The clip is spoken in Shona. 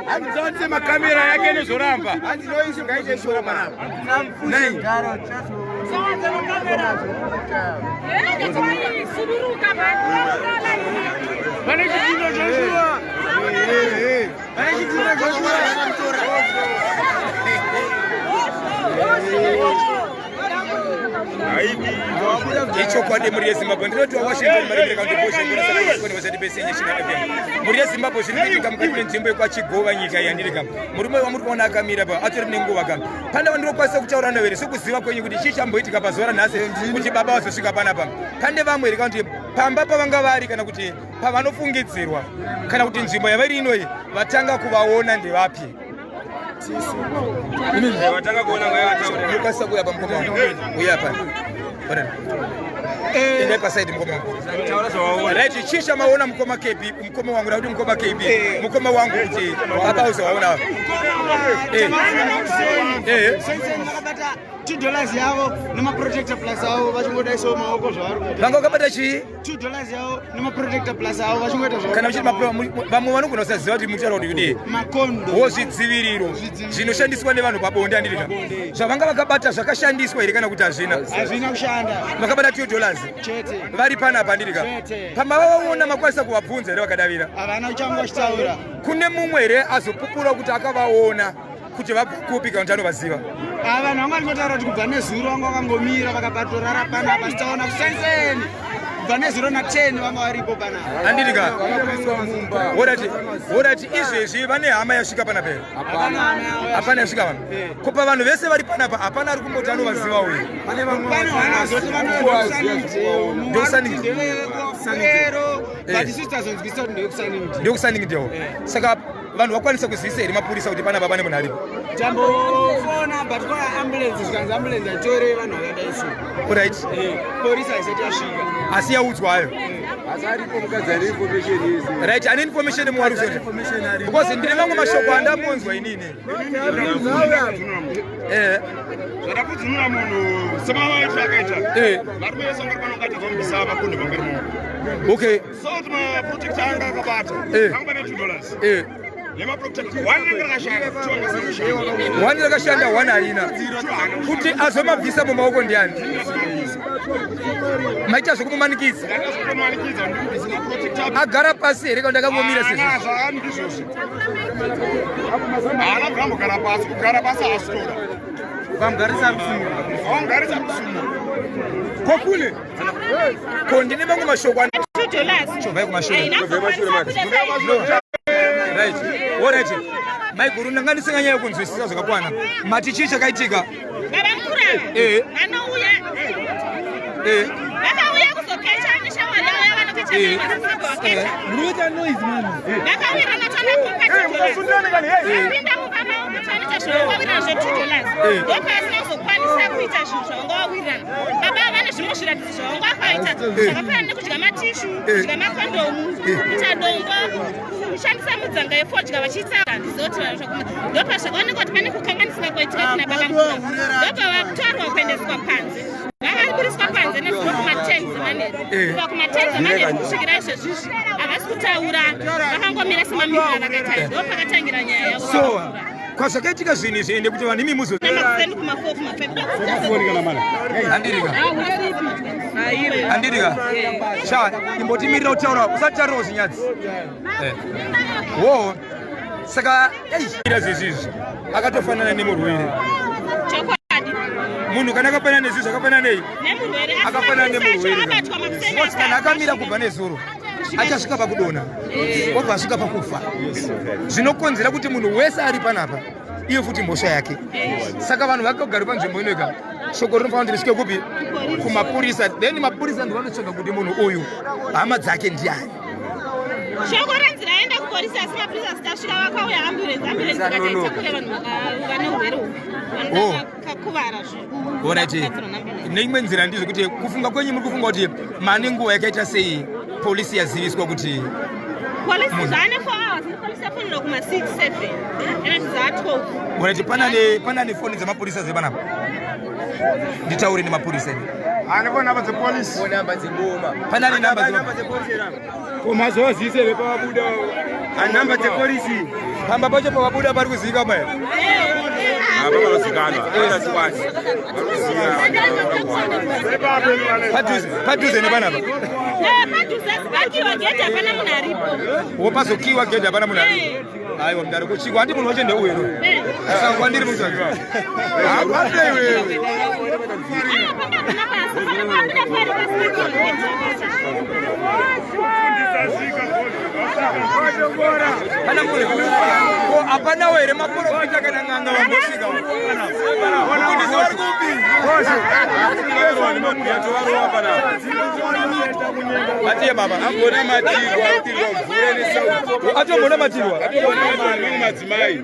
Hanzi makamera yake inozoramba. Hanzi noise ngaite shoma panapa. Nei. Pane chidhindo Joshua. Pane chidhindo Joshua. Ichokwadi, mhuri yeZimbabwe, ndinoti waWashington marirekaundi. Mhuri yeZimbabwe, zviri kuitika mukati menzvimbo yekwaChigova, nyika yandirika. Murume wamuri kuona akamira pa atori nenguva ka pane wandinokwanisa kutaura nawo here, sekuziva kwenyu, kuti chii chamboitika pazuva ranhasi kuti baba vazosvika panapa? Pane vamwe here, kana kuti pamba pavanga vari, kana kuti pavanofungidzirwa, kana kuti nzvimbo yavari inoyi, vatanga kuvaona ndevapi? Unokwanisa kuuya pamukoma wangu, uya pa endai pasaidi, mukoma wangu. Right, chii chamaona, mukoma KB, mukoma wangu, nakuti mukoma KB, mukoma wangu, kuti baba uzowaona? Vakabata $2 yavo nemaprotector plus avo, vachingodaisawo maoko zvavari kuita. Vanga vakabata chii? $2 yavo nemaprotector plus avo, vachingoita zvavari. Kana uchiti vamwe vanogona kusaziva kuti mutaura kuti kudii. Makondo. Wo zvidziviriro zvinoshandiswa nevanhu pabonde, andirika? Zvavanga vakabata zvakashandiswa here, kana kuti hazvina? Hazvina kushanda. Vakabata $2 chete vari panapa, andirika? Chete. Pamavavaona, makwanisa kuvabvunza here? Vakadavira? Havana kuchanga vachitaura. Kune mumwe here azopupura kuti akavaona, kuti vabva kupi, kana kuti anovaziva? Ava vanhu vanga vachingotaura kuti kubva nezuro vanga vakangomira, vakabatorara panapa, sitaona kusenseni. Kubva nezuro na10 vanga varipo panapa. Andirika, worati izvezvi vane hama yasvika panapa here? Hapana hama yavo. Hapana yasvika vanhu kupa vanhu vese vari panapa, hapana ari kumboti anovaziva uyu? Pane vanazoti Ndokusaningidza. vanoendekusaningidero, but isusu tazonzwisisa kuti ndevekusaningidero. Ndekusaningideo. Saka vanhu vakwanisa kuzivisa here mapurisa kuti panapa pane munhu aripo? Tambofona, but kwa ambulance zvikanzi ambulance haitore vanhu vakadai so. Polisi haisati yasvika. Asi yaudzwa hayo? Asi aripo mukadzi ane information yese. Right, ane information muwari usoti, because ndine mamwe mashoko andambonzwa inini. Zvadakudzinura munhu semavaitiro akaita varume vese vangari pano ungaita zvamubvisa makonde pamberi maoko. So kuti maprotector anga akabata anga pane $2 nemaprotector one anga rakashanda, two anga asina kushanda. One rakashanda, one harina. Kuti azomabvisa mumaoko ndiani? Maita zvekumumanikidza? Ndakazotomanikidza ndikubvisa maprotector. Agara pasi here, kana ndakangomira sezvo? Zvaani ndizvozvi, haana kurambogara pasi, kugara pasi haasitora. Ukamugarisa ari kusimura. Awangarisa kusumura. Kokule ko ndine mamwe mashoko. $2. Chovhai kumashure. Haina kuzokwanisa kuda. Right, alright, maiguru, ndanga ndisinganyanya kunzwisisa zvakakwana. Mati chii chakaitika? Baba mukuru vanouya, vakauya kuzokecha neshamwari yavo yavanokecha nayo. Munoita noise, man. Vakawirana twanapinda mumba mavo kuti vanoita zvavakawirirana zve $2. Ndopasina kuzokwanisa kuita zvinhu zvavanga vawirirana. Baba vane zvimwe zviratidzo zvavanga vakaita zvakafanana nekudya matishu, kudya makondomu, kuita dombo, kushandisa mudzanga yefodya vachiita ndizoti. Ndopa zvakaonekwa kuti pane kukanganisika kwaitika kuna baba mukuru. Ndobva vatorwa kuendeswa panze. Vakaburiswa panze nezuro kuma10 dzemanheru. Kubva kuma10 dzemanheru kusvikira izvezvizvi havasi kutaura, vakangomira semamiriro avakaita. Ndo pakatangira nyaya yavo. So kwazvakaitika zvinhu izvi, ende kuti vanhu imi muzo Namakuseni kuma4 kuma5. Handirika, handirika. Sha, imbotimirira kutaura, usataurawo zvinyadzi. Wo saka ei zvezvizvi akatofanana nemurwere. Chokwadi. Munhu kana akafanana nezvizvi, akafanana nei? Nemurwere. Asi Akafanana mapurisa acho nemurwere. abatwa makuseni. Because kana akamira kubva nezuro, achasvika pakudonha, obva asvika pakufa, zvinokonzera kuti munhu wese ari panapa iye futi mhosva yake. Saka vanhu vakagara panzvimbo inoika, shoko rinofanira kuti risvike kupi? Kumapurisa. Then mapurisa ndo vanotsvaga kuti munhu uyu hama dzake ndiani. Shoko ranzi raenda kupolisi, asi mapurisa asati asvika vakauya ambulance. Ambulance ikati haitakure vanhu vane urwere uhu. Oh. Vakakuvara. Alright, neimwe nzira ndizvo kuti kufunga kwenyu, muri kufunga kuti mane nguva yakaita sei polisi yaziviswa kuti Polisi zvaane 4 hours, nepolisi yafonera kuma6 7 ena zvizaa 12. Alright, panane foni dzemapurisa dzepanapa? Nditaure nemapurisa ini. Ane phone namba dzepolisi. Namba dzeboma. Panane namba Namba dzepolisi here? Ko mazovazivisa here pavabuda? Anhamba dzepolisi. Pamba pacho pavabuda pari kuzivikanwa here? Apa panozikanwa, vanozikwasi. Padhuze, padhuze nepanapa. Padhuze pakiwa gedhi, hapana munhu aripo. Wopazokiwa gedhi, hapana munhu aripo. Aiwa mudare kuchikwa, handi munhu wacho ndeuyu. Saka kwandiri mutsvaki. Hapana iwewe. Ah, pamba hapana basa, pamba pabuda pari pasina kiwa gedhi. Pana munhu. Ko hapanawo here maprofita kana n'anga vambosvika? Mufundisi vari kupi? Matiye baba. Ambona matirwa, kutirwa mvura nesauti. Atombona matirwa. Atombona madzimai.